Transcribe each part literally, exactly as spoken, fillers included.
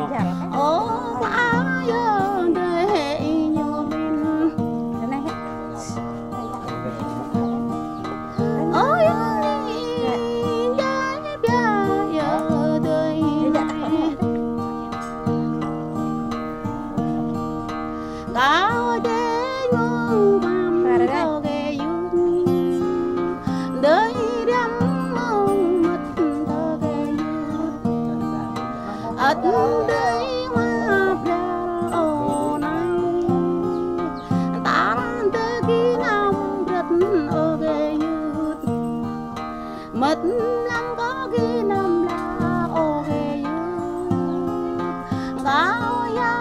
Ơ, ơ, yơh, dơi ñu min. Ơ, yơh, ni, dơi, biă, yơh, dơi, ni. Kâo dêh ngŏ măm thâo gơyut, dơi răm mơ̆ng mơ̆t thâo gơyut. Ăt dơi mă brơi ơ anai, tar dơi gih năm brơi ơ gơyut. Mơ̆t mlam kâo gih năm la ơ gơyut. Kâo yă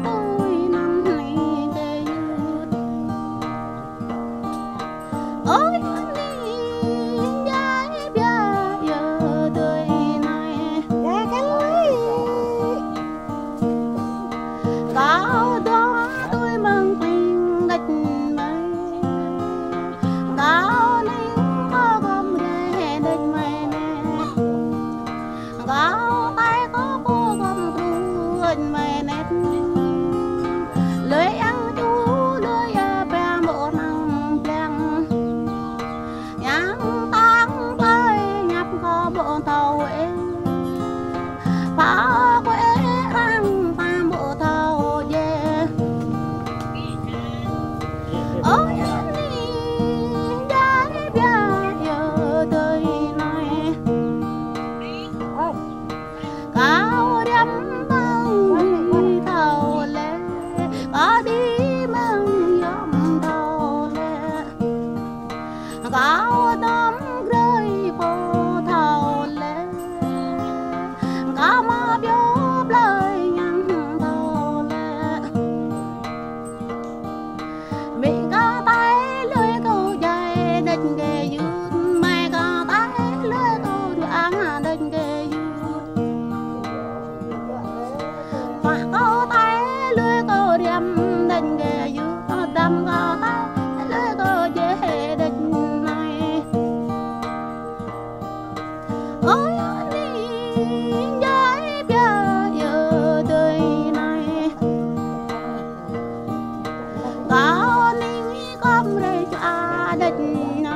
tui năm ni gơyut. Ơ yă ni, dơi biă yơh dơi anai. Kâo dŏ tui mơ̆ng ping găt mơi. Kâo ning kâo gŏm rai đĕč mơi anet. Kâo tai kâo pô gŏm kru đĕč mơi anet. Lui yang ču lui ya pơmƀô̆ năng pliăng. Yang tang plơi ñăp kâo ƀu thâo ê. Pha kơ ê răng pha ƀu thâo djê. Ơ yă ni, dơi biă yơh dơi anai. Kâo răm mơ̆ng ƀu thâo lĕ, kâo đĭ mơ̆ng yom thâo lĕ. Kâo dŏm grơi pô thâo lĕ. Kâo mă pioh plơi ñang thâo lĕ. Mĭ kâo tai lui kâo djai đĕč gơyut. Mai kâo tai lui kâo duang đĕč gơyut. Pă kâo tai lui kâo răm đĕč gơyut. Dăm kâo tai lui kâo djai đĕč anai. Ơ yă ni, dơi biă yơh dơi anai. Kâo ning kâo gŏm rai čua đĕč ñu.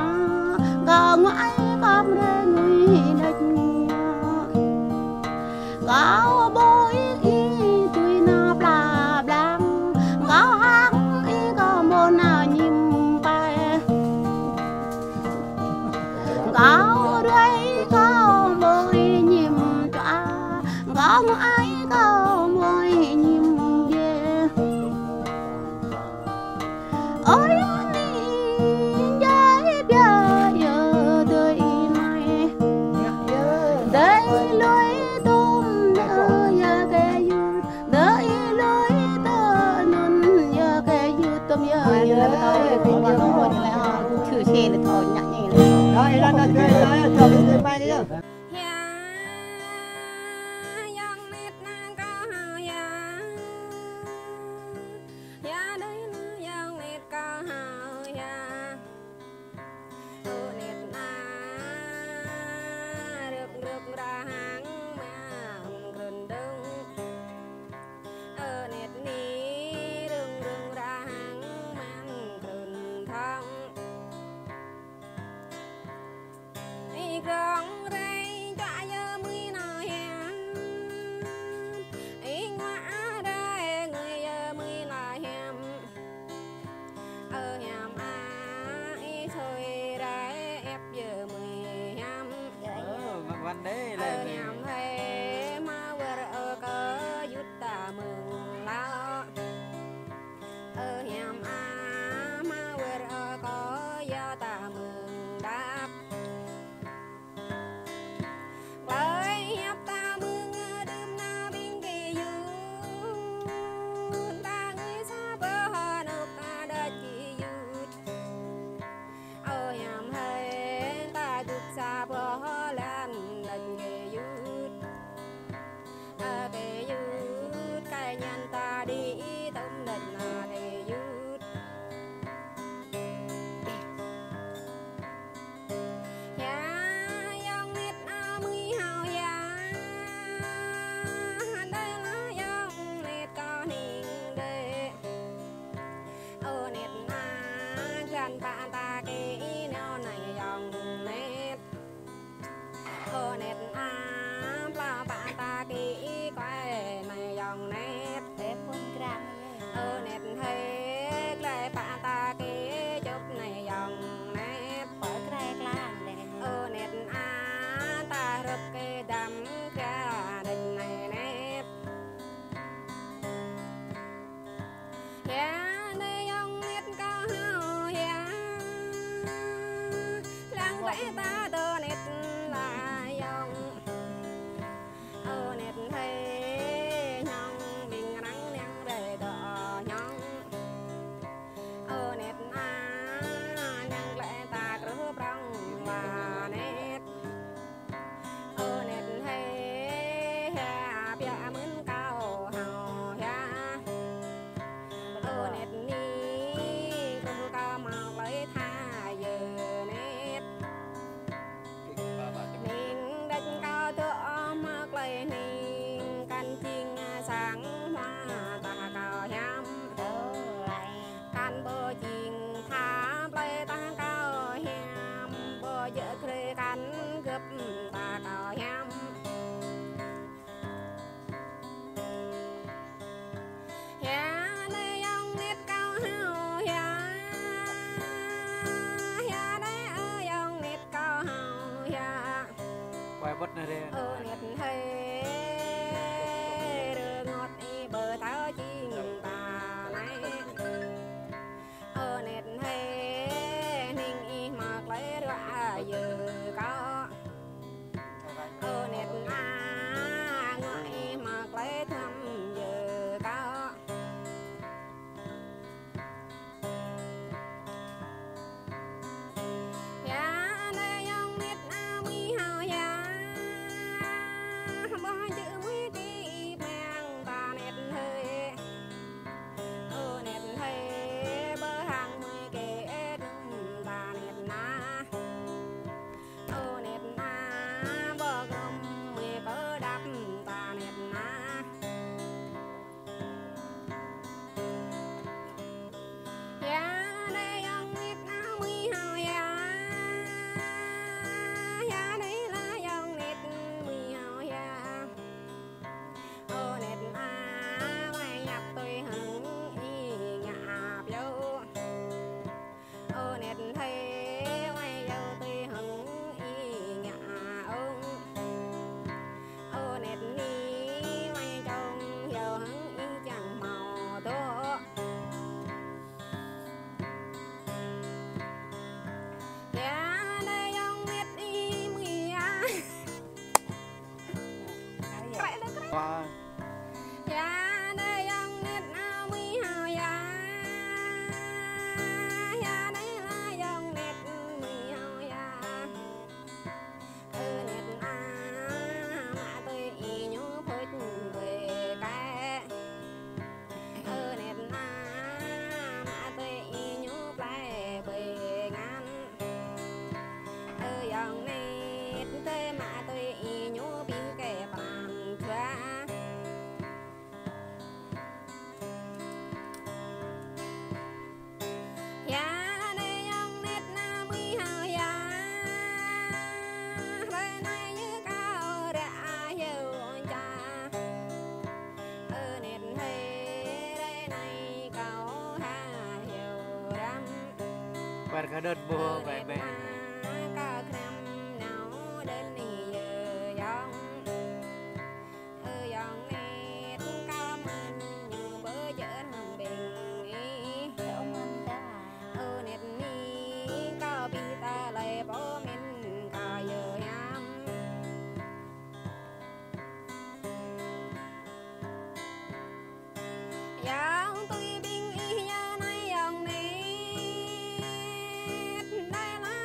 Kâo ngŏ ai kâo gŏm rai ngui đĕč ñu. Kâo ƀu ing ih tui nao pla blang. Kâo hăng ih kâo ƀu nao ñim pai. Kâo ruai kâo ƀu ih ñim čua. Kâo ngŏ ai kâo ƀu ih ñim djê. Ơ yă ni, dơi biă yơh dơi anai. Dơi lui tôm nơ yă gơyut. Dơi lui tơ nun yă gơyut tôm yă. Ai, yă. Lơ tơ, kơ kơ kơ kơ lơ, ha, kơ kơ kơ lơ, ha, kơ kơ kơ lơ, ha. Rồi, lơ tơ, lơ tơ, lơ tơ, lơ tơ, lơ tơ, lơ tơ, lơ tơ. Hia, yang nit nang kâo hao hia. Hia đơi na yang nit kâo hao hia. Ơ nit na, rơ̆k rơ̆k rơhang mă krŭn dơ̆ng. Ơ nit ni, rơ̆k rơ̆k rơhang mă krŭn thŏng. Ih krong rai čuă yơh mơi nao hiam. Ih ngua rai ngui yơh mơi nao hiam. Ơ hiam a, ih sui rai ĕp yơh mơi hiam. Ơ, mă wăn đê lĕ. Ơ hiam hơi, mă wơr ơ kơ yut ta mơ̆ng lăo. Ơ hiam a, mă wơr ơ kơ yua ta mơ̆ng đăp. Plơi hiăp ta mơ̆ng đưm na ƀing gơyut. Ta ngui sa boh anŏ ta đĕč gơyut. Ơ hiam hơi, ta dŭk sa boh lan đĕč gơyut. Ơ nĕt hơi, rơngot ih ƀơ thâo jing ta nai. Ơ nĕt hơi, hning ih mă klơi ruă yơh kâo. Ơ nĕt a, ngŏ ih mă klơi thăm yơh kâo. Ya, nai yong nit a mui hao ya. Ƀuh jư̆ mui ti meng ta nit hơi. Ơ nit hơi, ƀơ hăng mui kê dum ta nit na. Ơ nit na, ƀơ grum mui kơ dap ta nit na. Ya, nai yong nit a mui hao ya. Ya, nai la yong nit mui hao ya. Ơ nit a, wai yap tui hăng ih ngă ap yo. Ơ nĕt hơi, wai yâo tui hăng ih ngă ong. Ơ nĕt ni, wai čong yâo hăng ih čang hmâo dŏ. Ya, nai yong nit ih mui ya. Krek, krek. Wa. Ya, nai yong nit a mui hao ya. Ya, nai la yong nit mui hao ya. Ơ nit a, mă tui ih ñu phuč ƀơi kĕ. Ơ nit a, mă tui ih ñu plai ƀơi ngăn. Ơ yong nit tơi mă tui ih ñu pih kĕ pran jua. Ya, nai yong nit a mui hao ya. Hrơi nai yơh kâo ră a hiu ôn ča. Ơ nit hơi, hrơi nai kâo ha hiu răm. Bar kơ đơt ƀuh bai bai. Ơ nit a, kơ krăm nao đơl ni yơh yong. Ơ yong nit, kâo mơ̆n ñu ƀơ jơr hăng ƀing ih. Ơ mơ̆n ta. Ơ nit ni, kâo pih ta lai pô mĭn kâo yơh hiam. Yong tui ƀing ih ya nai yong nit, nai la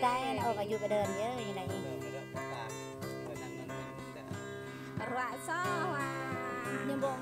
Đai, anŭn ôh, kơ yua pơđơ̆n yơh, ñu anai. Ruă soh wa. Ñu ƀơ̆ng